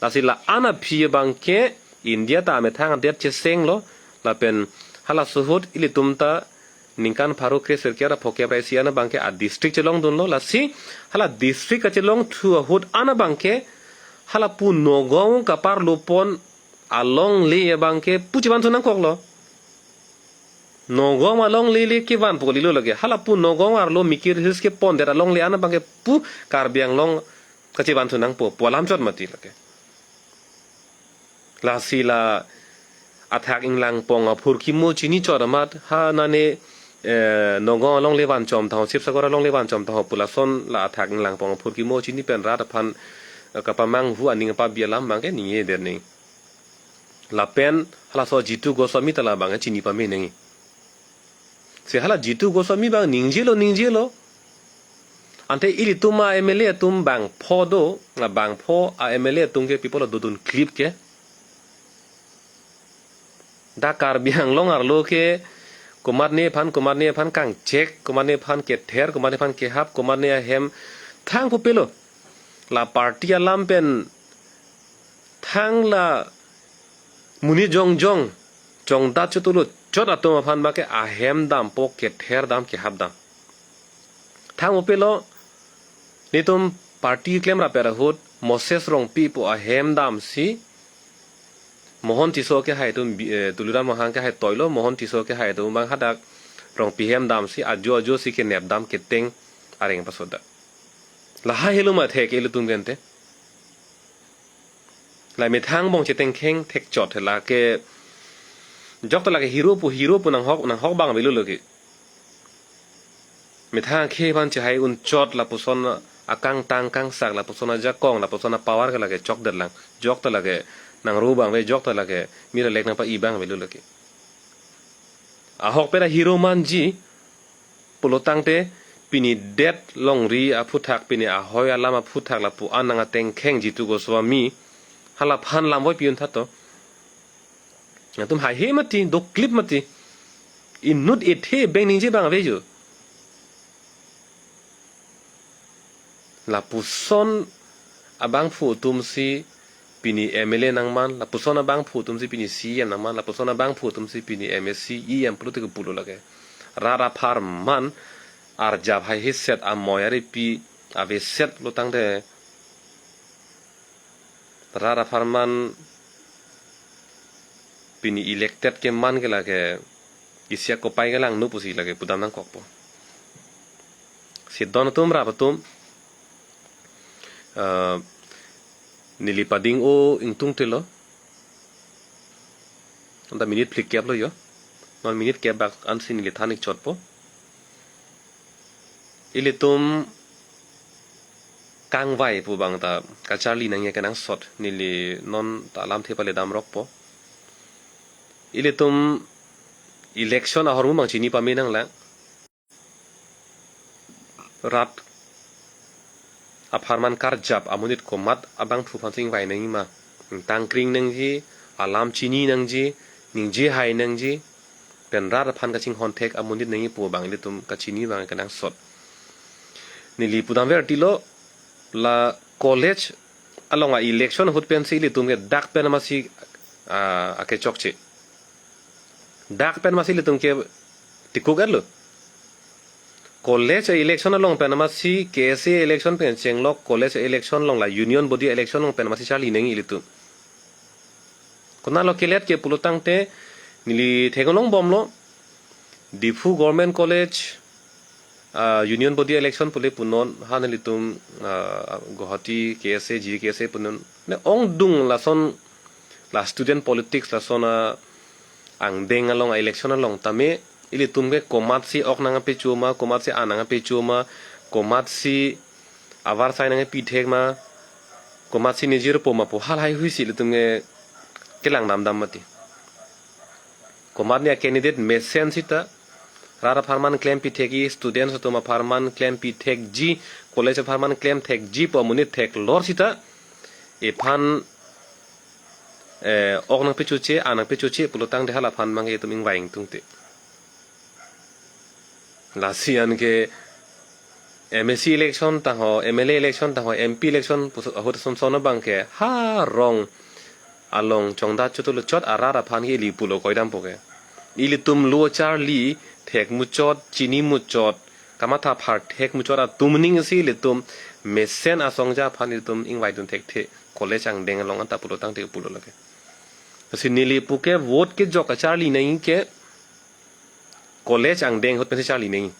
Lasi la-an aphi abang ke India ta amethang adet chesenglo, lapen halaso ahut ilitum ta ningkan pharo kre sirkep ra phokep ra isi an abang ke a-district chelongdunlo, lasi hala district kachelongthu ahut an abang ke halapu Nagaon kaparlo pon alongle abang ke pu chevan thu nangkoklo. Nagaon alongle le kevan pu kalilo lake. Halapu Nagaon arlo Mikir Hills ke pondet alongle an abang ke pu Karbi Anglong kachevan thu nangpo pu alam chot mati lake. Lasi la athak inglangpong aphurkimo chini chot amat ha nane, eh, Nagaon alongle vanchom tha ho, Sivasagar alongle vanchom tha ho pu lason la athak inglangpong aphurkimo chini pen rat aphan, eh, kapamanghu aning apabi alam abang ke ningjedet nang. Lapen halaso Jitu Goswami ta labang chini pame nangji. Si hala Jitu Goswami abang ningjelo, ningjelo. Ante ilitum a-M L A atum bangpho do, na bangpho a-M L A atum ke pi apotlo dodun klip ke. Dak Karbi Anglong arlo ke komatne aphan, komatne aphan kangchek, komatne aphan kether, komatne aphan kehap, komatne ahem thang kopilo. La party alam pen thang la monit jongjong, jongdat chotlo chot atum aphan abang ke ahem dampo, kether dam, kehap dam. Thang kopilo, netum party klem rapet ahut Moses Rongpi pu ahem damsi, Mohon Tisso kehai atum bi-, eh, Tuliram Ronghang kehai toilo, Mohon Tisso kehai atum abang hadak Rongpi ahem damsi, ajo ajo si kenep dam keteng areng pasoda. Lahai helo ma thek ilitum gente. La methang bong chetengkheng thekchot he lake. Jok ta lake hero pu, hero pu nanghok, nanghok abang avelo lake. Methang akhei aphan chehai unchot lapuson akangtang kangsak, lapuson ajakong, lapuson a-power ke lake chokdet lang. Jok ta lake nangro abang ave, jok ta lake mir alek nangpa-i abang avelo lake. Ahokpet a-hero manji pulo tangte pini det longri aphuthak, pini ahoi alam aphuthak lapu-an nang atengkheng Jitu Goswami, halaphan lamvoi pi-un tha to. Atum haihe mati, doklip mati. Inut ethe beng ningje abang ave jo. Lapuson abangphu atumsi pini M L A nangman, lapuson abangphu atumsi pini C E M nangman, lapuson abangphu atumsi pini M A C, E M pulote kepulo lake. Rat apharman arjap haiheset, amoi aripi aveset lo tangte. Rat apharman Pini elected ke man ke lake isi akopai ke langno pusi lake pudam nangkokpo. Si don atum rap atum, eh, neli pading o ingtung telo. Anta minute phlikep lo jo. Non minute kep bak ansi neli than ik chotpo. Ilitum kangvai pu abang ta kacharli nangji kenangsot, neli non ta alamthe pale damrokpo. Ilitum election ahormu mang chini pame nanglang. Rat apharman karjap amonit komat abangphu aphan si ingvai nangji ma. Tangkring nangji, alam chini nangji, ningje hai nangji, pen rat aphan kachinghon thek amonit nangji pu abang ilitum kachini abang kenangsot. Neli pudam vertilo, la college along a-election ahut pensi ilitum ke dak pen amatsi, ah, akechokche. Dak pen amatsi ilitum ke tikuk etlo. College election along pen amatsi K S A election pen chenglok, college election along la union body election along pen amatsi charli nangji ilitum. Konatlo kelet ke pulo tangte neli theklong bomlo, Diphu Government College, ah, union body election pule punon, ha nelitum, ah, Guwahati K S A, G K S A punon. Ne ongdung lason la student politics lason a angdeng along a-election along tame ilitum ke komatsi ok nangpecho ma, komatsi an nangpecho ma, komatsi avarsai nangpi thek ma, komatsi nejirpo ma pu halahai huisi ilitum ke kelang damdam mati. Komatne a-candidate mesen sita, rat apharman klempi thekji, students atum apharman klempi thekji, college apharman klem thekji pu amonit theklor sita, iphan, eh, ok nangpechoche, an nangpechoche pulo tangte hala aphan mang ke itum ingvai ingtungte. Lasi anke M A C election tangho, M L A election tangho, M P election pusi ahut son son abang ke ha rong along chongda chotlo chot arat aphan ke ili pulo koidampo ke. Ilitum lo charli thek muchot, chini muchot, kamatha phar thek muchot atum ning si ilitum mesen asongja aphan ilitum ingvai dun thekthe college angdeng along anta pulo tangte pulo lake. Si neli pu ke vote kejok kacharli nangji ke college angdeng ahut pensi charli nangji.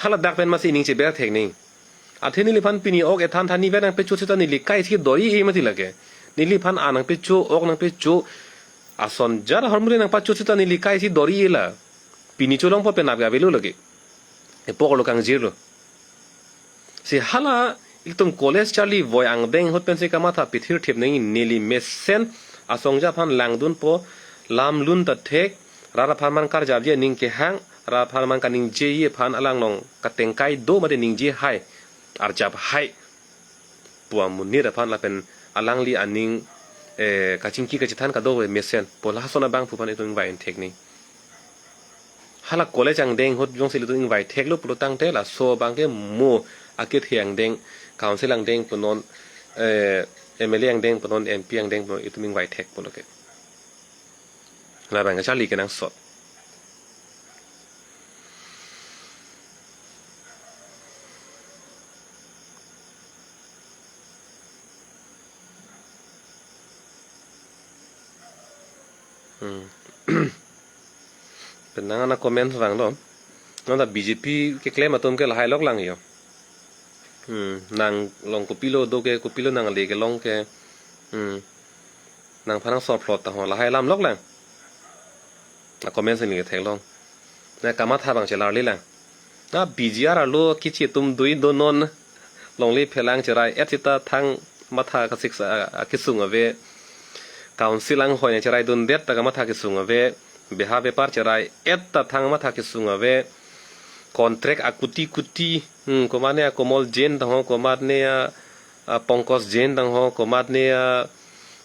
Hala dak pen amatsi ning cheber thek nangji. Athe neliphan pini ok ethan than ni vet nangpecho sita neli kaisi dori-e mati lake. Neliphan an nangpecho, ok nangpecho, ason jat ahormu le nangpacho sita neli kaisi dori-e la. Pini cholongpo penap ke avelo lake. Epok lo kangjirlo. Si hala ilitum college charli voi angdeng ahut pensi kamatha pithir thip nangji, neli mesen asongja aphan langdunpo, lam lun ta thek, rat apharman karjapji aning kehang, rat apharman kaningjeji aphan alanglong katengkai do mate ningje hai, arjap hai pu amonit aphan lapen alangli aning, eh, kachingki kachethan kadokave mesen pu lason abangphu aphan itum ingvai thek nangji. Hala college angdeng ahut jongsi ilitum ingvai theklo pulo tangte laso abang ke mo akethe angdeng, council angdeng punon, eh, M L A angdeng punon, M P angdeng punon itum ingvai thek pulo ke. Labang kacharli kenangsot. Hmm. Pen nang ana comment vanglo. Nang ta B J P keklem atum ke lahai lok lang jo. Hmm. Nang long kopilo do ke, kopilo nang le kelong ke. Hmm. Nangphan nang sor plot ta ho lahai lam lok lang. Na comment si neli theklong. Na kamatha abang chelarli lang. Na B J R arlo kichi atum dui do non. Longle phelang cherai et sita thang matha kasik sa, a, kesung ave. Council anghoi nangcherai dundet ta kamatha kesung ave. Beha bepar cherai et ta thang matha kesung ave. Contract akuti kuti, hmm, komatne a Komol Jain tangho, komatne a, a Pankaj Jain tangho, komatne a,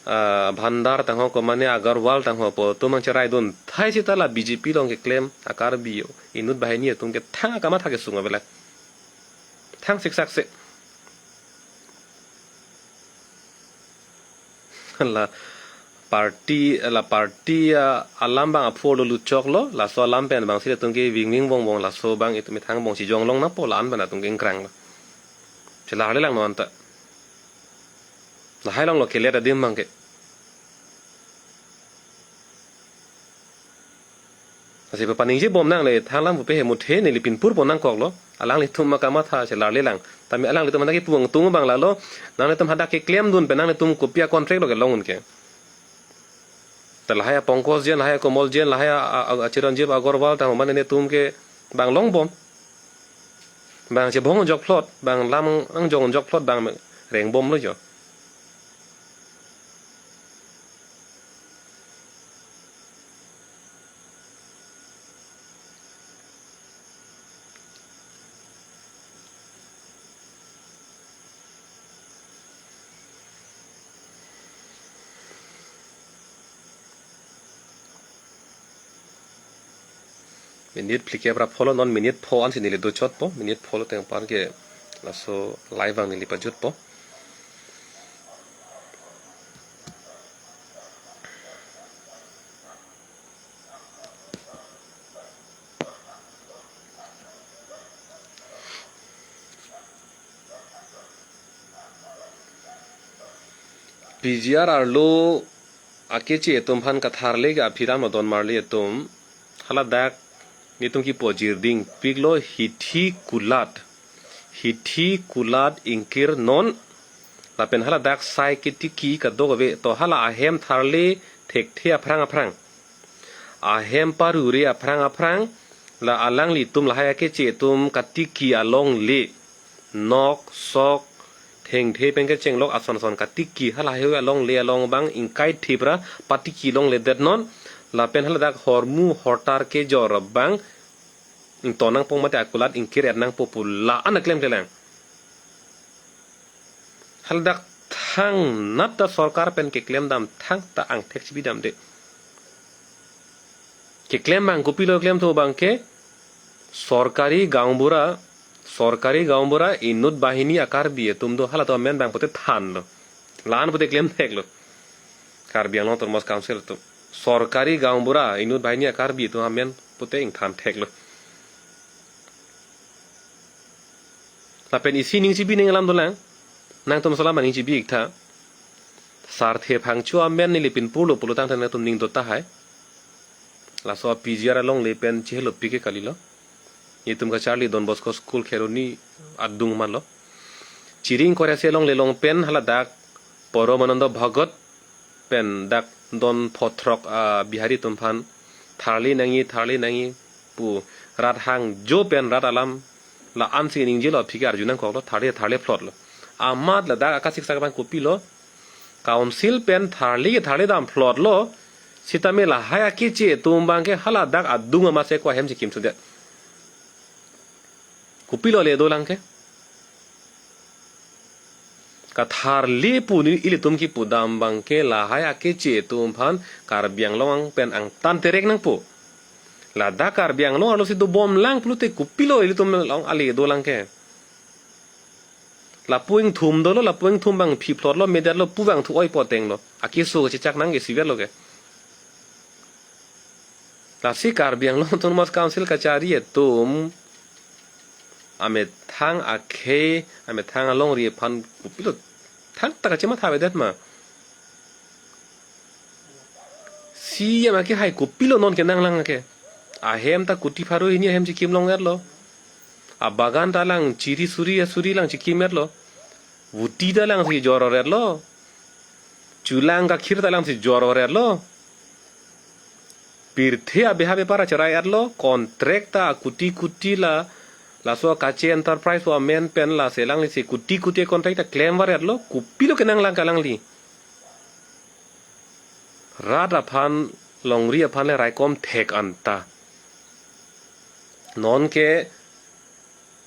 a Bhandar tangho, komatne a Agarwal tangho pu atum nangcherai dun thai sita la B J P along keklem a Karbi inut banghini atum ke thang kamatha kesung ave la. Thang siksak se. La party, la party, ah, alam abang aphu arlo luchoklo, laso alam pen abang si ilitum ke vingving vongvong, laso abang itum ithang bong si jonglong nangpo la-an pen atum ke ingkranglo. Chelarli lang non ta. Lahai longlo kelet adim abang ke. Lasi papaningjebom nangle, thang alam pupe he muthe neli pinpurpo nangkoklo. Alanglitum ma kamatha chelarle lang. Tame alanglitum hadak kipu angtung abang lalo. Nanglitum hadak keklemdun pen nanglitum kopi a-contract lo kelong un ke. Ta lahai a-Pankaj Jain, lahai a-Komal Jain, lahai a, a, a, a-Chiranjeev Agarwal, ta mane netum ke bang longbom. Bang chebong jokplot, bang lam angjong jokplot, bang rengbomlo jo. Minute phlikep ra pholo, non minute pho ansi neli dochotpo, minute pholo teng apar ke laso live ang neli pajutpo. P G R arlo akeche atum aphan katharle ke aphi ram lo don marli atum. Haladak netum kipu ajirding piklo hithi kulat. Hithi kulat ingkir non. Lapen haladak sai ketiki kadokave to hala ahem tharle thekthe aphrang aphrang. Ahem parure aphrang aphrang. La alanglitum lahai akeche atum katiki alongle. Nok, sok, thengthe pen kechenglok ason ason katiki hala heihui alongle along abang ingkai thip ra patiki longledet non. Lapen haladak hormu hortar kejor abang ington nangpo mate akulat ingkir-et nangpo pu la-an aklem klelang. Haladak thangnat ta sorkar pen keklem dam thangta angthek chibi damde. Keklem abang kopilo klemthu abang ke sorkari gaonbura, sorkari gaonbura inut bahini a-Karbi atum do halatum amen abang pute thanlo. La-an pute klem theklo. Karbi Anglong Autonomous Council atum. Sorkari gaonbura inut bahini a-Karbi atum amen pute ingthan theklo. Lapen isi ning chibi ning alam dolang. Nangtum salam ning chibi iktha. Sarthe Phangcho amen neli pinpurlo pulotangte nangtum ning do tahai. Laso P G R alongle pen chihelo pike kalilo. Itum kacharli Don Bosco School Kheroni adung manlo. Chiring kore se alongle along pen haladak Paramananda Bhagat pen dak don pho throk a-Bihari atum aphan tharle nangji, tharle nangji pu rat hangjo pen rat alam la-ansi ningjelo aphi ke arju nangkoklo, tharle tharle phlotlo. Amat ladak akasiksak abang kopilo, council pen tharle ke tharle dam phlotlo, sitame lahai akeche atum abang ke haladak adung amat se ko ahem chikim sudet. Kopilo le dolang ke? Katharle pu neli ilitum kipu dam abang ke lahai akeche atum aphan Karbi Anglong pen angtan terek nangpo. Ladak Karbi Anglong arlo si dobom lang pulote kopilo ilitum along ale dolang ke? Lapu ingthum dolo, lapu ingthum abang phi phlotlo, medetlo, pu abang thu oi potenglo. Akeso kachechak nang ke sivetlo ke. Lasi Karbi Anglong Autonomous Council kachari atum amethang akhei, amethang alongri aphan kopilo thangta kachematha avedet ma? Si yam ake hai kopilo non kenanglang ke? Ahem ta kuti pharo hini ahem chikim long-etlo. Abagan ta lang chiri suri asuri lang chikim-etlo. Vuti ta lang si jor-or-etlo. Chulang kakhir ta lang si jor-or-etlo. Pirthe abeha bepar cherai-etlo. Contract ta kuti kuti la, laso Kache Enterprise amen pen la selang si kuti kuti contract ta klem var-etlo. Kopilo kenanglang ke alangli? Rat aphan, longri aphan le raikom thek anta. Non ke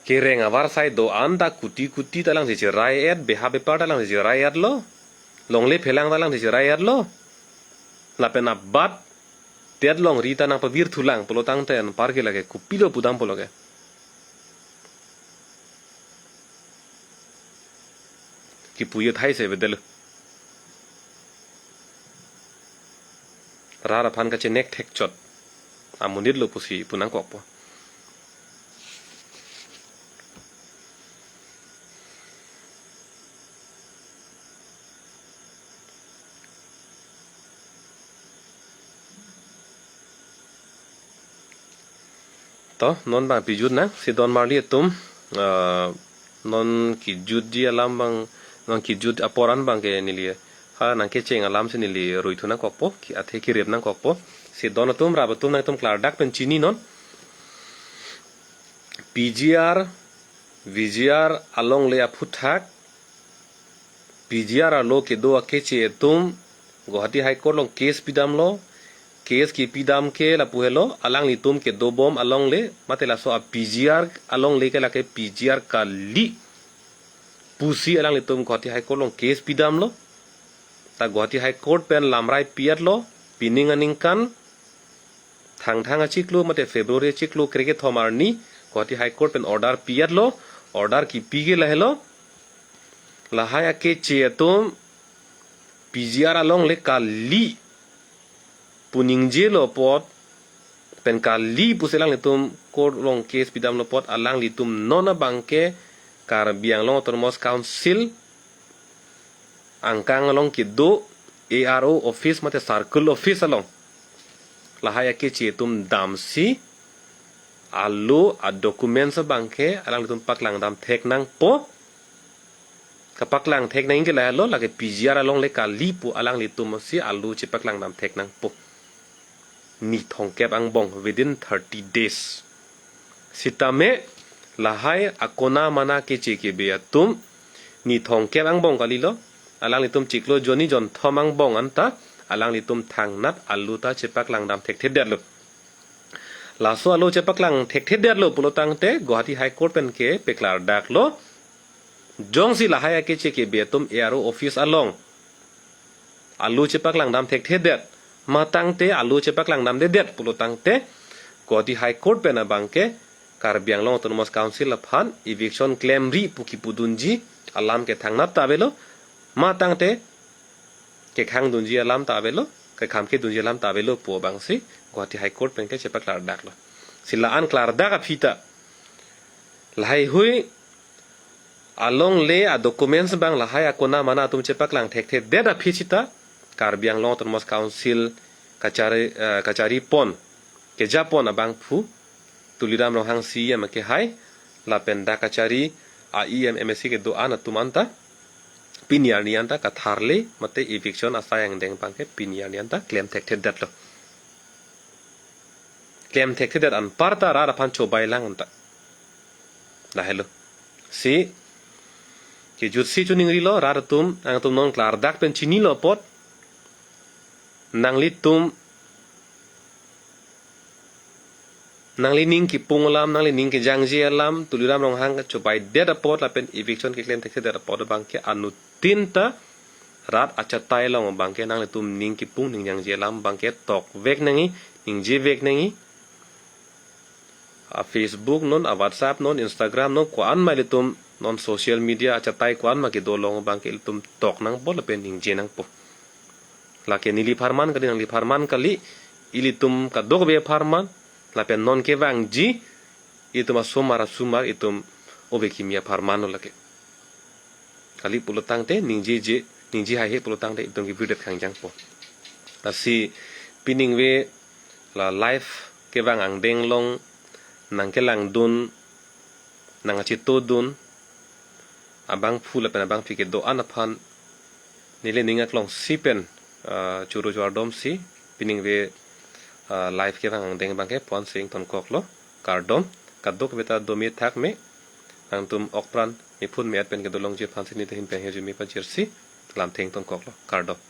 kereng avarsai do-an ta kuti kuti ta lang si cherai-et, beha bepar ta lang si cherai-etlo. Longle phelang ta lang si cherai-etlo. Lapen abat tet longri ta nangpavir thulang pulotangte anpar ke lake kopilo pudam pulo ke? Kipu ye thai se bedel. Rat aphan kachenek thekchot amonit lo pusi pu nangkokpo. To, non bang pijut nang, si don marli atum, ah, non kijutji alam bang, non kijut apor an bang ke neli, ha nang kecheng alam si neli ruithu nangkokpo, ki athe kirip nangkokpo. Si don atum, rap atum nangtum klardak pen chini non. P G R, V G R alongle aphuthak, P G R arlo kedo akeche atum Guwahati High Court along case pidamlo, case kipidam ke lapu helo, alanglitum kedobom alongle, mate laso a P G R alongle ke lake P G R kali pusi alanglitum Guwahati High Court along case pidamlo. Ta Guwahati High Court pen lamrai pi-etlo, pining aningkan, Thangthang achiklo mate February achiklo krekethom arni Guwahati High Court pen order pi-etlo, order kipi ke lahelo. Lahai akeche atum P G R alongle kali pu ningjelo apot, pen kali pusi alanglitum court along case pidamlo apot, alanglitum non abang ke Karbi Anglong Autonomous Council angkang along kedo A R O office mate circle office along lahai akeche atum damsi, alo a documents abang ke alanglitum paklangdam thek nangpo. Kapaklang thek nang ke lahelo, lake P G R alongle kali pu alanglitum si alo chepaklangdam thek nangpo. Ni thomkep angbong, within thirty days. Sitame lahai akona mana keche kebe atum ni thomkep angbong kalilo, alanglitum chiklo jonni jonthom angbong anta alanglitum thangnat alo ta chepaklangdam thekthedetlo. Laso alo chepaklang thekthedetlo pulo tangte Guwahati High Court pen ke peklardaklo. Jongsi lahai akeche kebe atum A R O office along alo chepaklangdam thekthedet, matangte alo chepaklangdamdedet pulo tangte Guwahati High Court pen abang ke Karbi Anglong Autonomous Council aphan eviction klemri pu kipudunji alam ke thangnat ta avelo, matangte kekhangdunji alam ta avelo, kekhamkedunji alam ta avelo pu abangsi Guwahati High Court pen ke chepaklardaklo. Si la-an klardak aphi ta lahaihui alongle a documents abang lahai akona mana atum chepaklang thekthedet aphi sita Karbi Anglong Autonomous Council kachari, eh, kachari pon, keja pon abangphu Tuliram Ronghang C E M akehai lapen dak kachari a E M M A C kedo-an atum anta pini arni anta katharle mate eviction asai angdeng abang ke pini arni anta klem thekthedetlo. Klem thekthedet anparta rat aphan chobailang anta. Lahelo. Si kejutsi chuningrilo rat atum, nangtum non klardak pen chinilo apot, nanglitum nanglining kipung alam, nanglining kejangje alam, Tuliram Ronghang kachobaidet apot lapen eviction keklem thekthedet apot abang ke anuttin ta rat achatai along abang ke nanglitum ning kipung ning jangje alam abang ke tokvek nangji, ningjevek nangji. A Facebook non, a WhatsApp non, Instagram non, ko-an ma ilitum non social media achatai ko-an ma kedo along abang ke ilitum tok nangpo lapen ningje nangpo. Lake neli apharman kali, nangli apharman kali, ilitum kadokave apharman, lapen non kevangji, itum asomar asomar, itum ove kimi apharmanlo lake. Kali pulo tangte, ningjeje, ningje haihe pulo tangte, itum kevirdet kangjangpo. Lasi piningve la live kevang angdeng along nangkelangdun, nangkachetongdun abangphu lapen abangphi kedo-an aphan neli ning aklongsi pen, ah, choro chovardomsi piningve, ah, live kevang angdeng abang ke ponsi ingtonkoklo, kardom. Kadokave ta dome thakme, nangtum okpran miphun me-et pen kedo longji aphansi neli ta hin pen hirjume pajirsi lamthe ingtonkoklo, kardom.